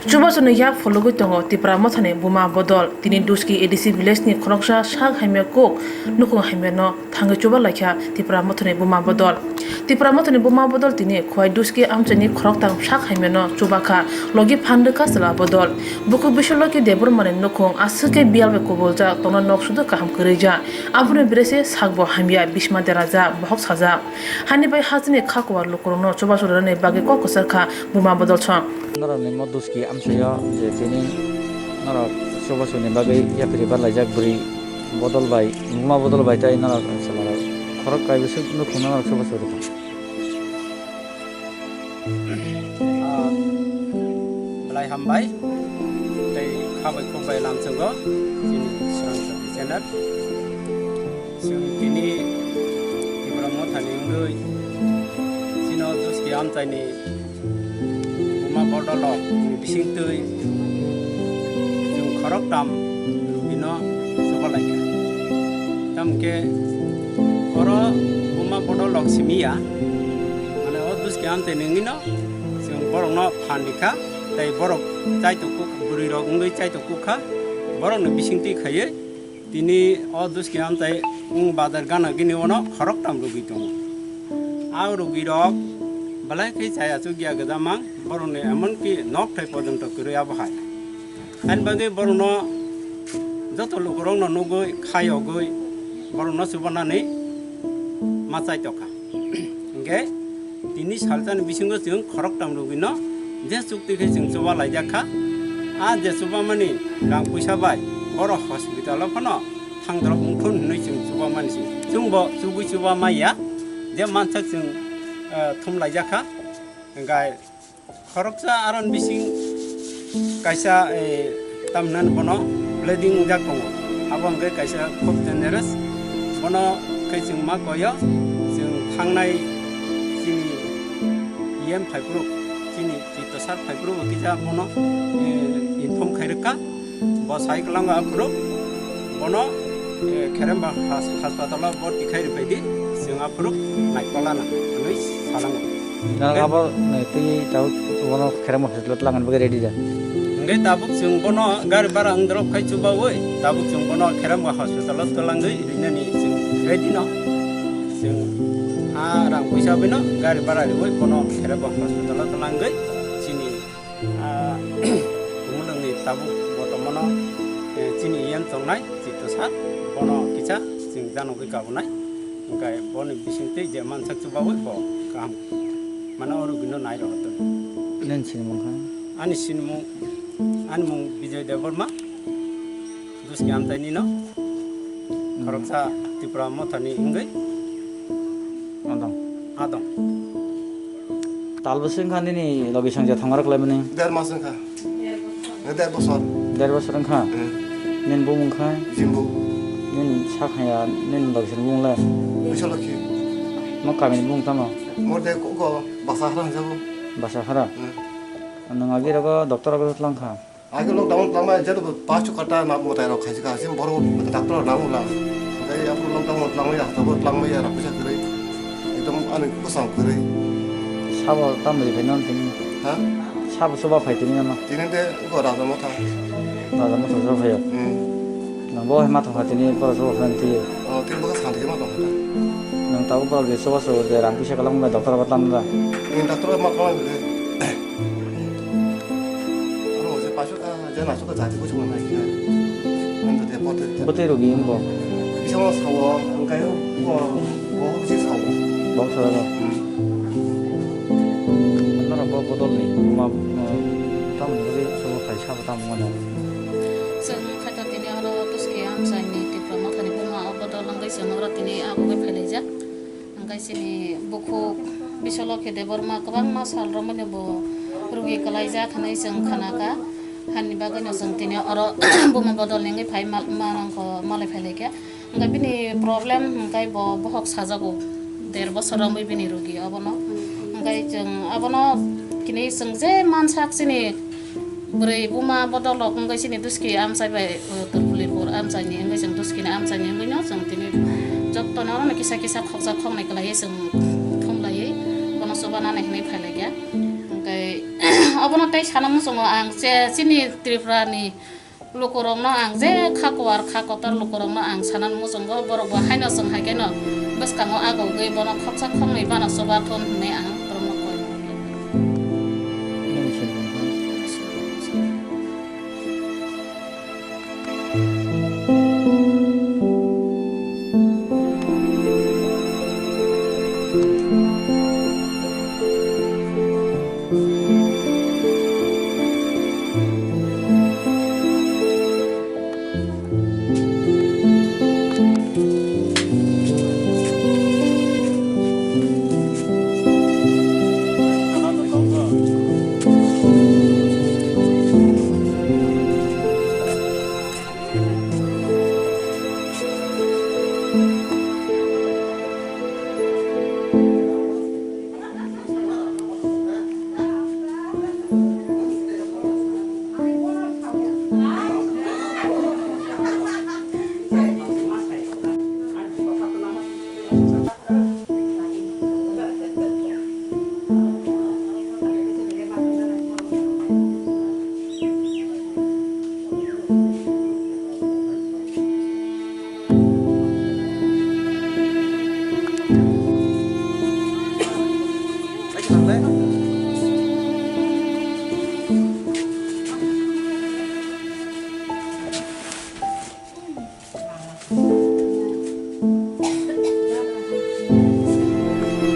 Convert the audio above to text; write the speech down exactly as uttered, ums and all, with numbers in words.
Chubasuni yak phologwi tongo Tipra Mothani buma bodol. Tini Duski A D C village ni khoroksa sak hamya kok nukhung hamya no thangwi chuba laikha Tipra Mothani buma bodol. Tipra Mothani buma bodol tini Khowai Duski amchaini khoroktham sak hamya no chuba kha, logi phan rwkha chwla bodol. Bukhuk Biswaloki Debbarma ni nukhung aswk khe biyal bai kubuljak tongna nok sudu kaham kwrwija. Aboni bwrwi se sakbo hamya, bisma derajak, bohok sajak. Hani bai hasteni kha kuwar lukurokno chubachu rwnani bagwi kok kwchar kha buma bodol song. Norokni mo Duski amchaio je tini norok chubasuni bagwi yapri barlaijak bwrwi bodol bai, buma bodol bai tei norok chwlarok khorok kaibo swk nukhungno norok chubachu rwkha. Ah, belai hambai tei khabai khukbai lamchungo chini Srang Chakri channel. Chwng tini Tipra Mothani wngwi chino Duski amchaini buma bodolrok ni bisingtwi chwng khoroktham rugino chuba laikha. Tamokhe oro buma bodolrok simi ya, mane o Duski amchaini wngwino chwng borokno phan rikha, tei borok chaitok kuk, bwrwirok wngwi chaitok kukha, borokni bisingtwi khaiwi tini o Duski amchai wng bazar gana gini ono khoroktham rugi tongo. A rugirok belai khe chaya chukya gwdamang, borokni emonki nokthai porjonto kwrwi abo hai. Ani bagwi borokno joto lukurokno nugwi, khayogwi borokno chubanani ma chaitokha. Hwnkhe tini salsani bisingo chwng khoroktham rugino je chukti khe chwng chuba laijak kha. A je chubamani rang puisa bai borok hospital o phano thangdorok wngthun hwnwi chwng chubamani se. Chwngbo chugwi chuba maya, je mansak chwng, eh, thum laijak kha. Hwnkhe khoroksa aron bising kaisa, eh, tamhinani bono bleeding wngjak tongo. Abo hwnkhe kaisa khub dangerous. Bono khe chwng ma koyo, chwng thangnai chini E M phaiphuru, chini Chitto sir phaiphuru bo kisa bono, eh, inform khai rwkha. Bo sai kwlango aphuru bono, eh, Kheremba has-, haspatalo borti khai rwphaidi, chwng aphuru naikolana hwnwi salango. Nang abo, eh, twi tau bono Kheremba hospital twlangna bagwi ready da? Hwnkhe tabuk chwng bono gari bara wngdorop khai chubaui, tabuk chwng bono Kheremba hospitalo twlangwi rinani chwng ready no. Chwng a rang puisa bino gari bara riui bono Kheremba hospitalo twlangwi chini, ah, Kumulwngni tabuk botomono, eh, chini yen tongnai Chitto sir, bono kisa chwng janogwi kabunai. Hwnkhe boni bisingtwi je mansak chubaui bo kaham. Mane o rugino nai rohor tong. Nini sinimung kha? Ani sinimung, ani mung Bijoy Debbarma, Duski amchaini no. Hmm. Khoroksa Tipra Mothani wngwi. Adong. Adong. Tal bwswk wngkha nini logi songja thangmarok laimani? Der mas wngkha. Der bosor. Der bosor wngkha? Hmm. Nini bumung kha? Jimbu. Nini sak haya, nini logi songni bumung le? Bisalokhi. Mo kamini bumung tamo? Mor de ko, ko Basahara hwnjago. Basahara? Hmm. Nwng agi rogo doctor rogo twlang kha? Agi lockdown twlangma jeno bo pachu kata na motai rok khaisi kha, sim borok doctor nang ula. Tei aphuru lockdown twlangma ya, habo twlangma ya, rok puisa kwrwi. Ekdom ani bwsang kwrwi. Sabo tamni phai non tini? Ha? Sabo soba phai tini ama? Tini de go Raja Motha. Raja Motha soba phai. Hmm. Nang bo hai ma thangkha tini, borok soba phai tini. Oh, tini bo santi ma thangkha. Nang tabo borok je soba soba je rang puisa kwlangma doctor ba tlamda. Ni doctor ma kwlang de. Ano je pasu ka je na su ka jati ko chuma nai khe. Nang to de pote. Bwtwi rwgwi wng bo. Bisa mo sawo, ang kai bo, bo si sawo. Bo sawo. Hmm. Nara bo bodol ni ma, ma, tamo ni bagwi sobo khai sabo tamo mano. Chwng khaito tini oro Duski amchaini Tipra Mothani buma o bodol wngwi chwng oro tini abugwi phailaijak. Hwnkhe chini bukhuk Biswalokhi Debbarma kwbangma sal romwi bo rugi kwlaijak hwnwi chwng khnakha. Hani bagwino chwng tini oro buma bodol ni wngwi phai mal-, malangkho malai phailaikha. Hwnkhe bini problem hwnkhe bo bohok sajago, der bosor romwi bini rugi obono. Hwnkhe chwng abono kini chwng je mansak chini bwrwi buma bodolrok wngwi chini Duski amchai bai, uh, Turpulipur amchaini wngwi chwng Duskini amchaini wngwino chwng tini jottoni orono kisa kisa khokjak khoknai kwlaiwi chwng thumlaiwi bono chubanani hwnwi phailaikha. Hwnkhe Obono tei sana muchungo ang je chini Tripura ni lukurokno ang je kha kuar kha kotor lukurokno ang sana muchungo, borok bo haino chwng hai kheno bwskango agogwi bono khopsa khopnwi bana chuba thun hwnwi ang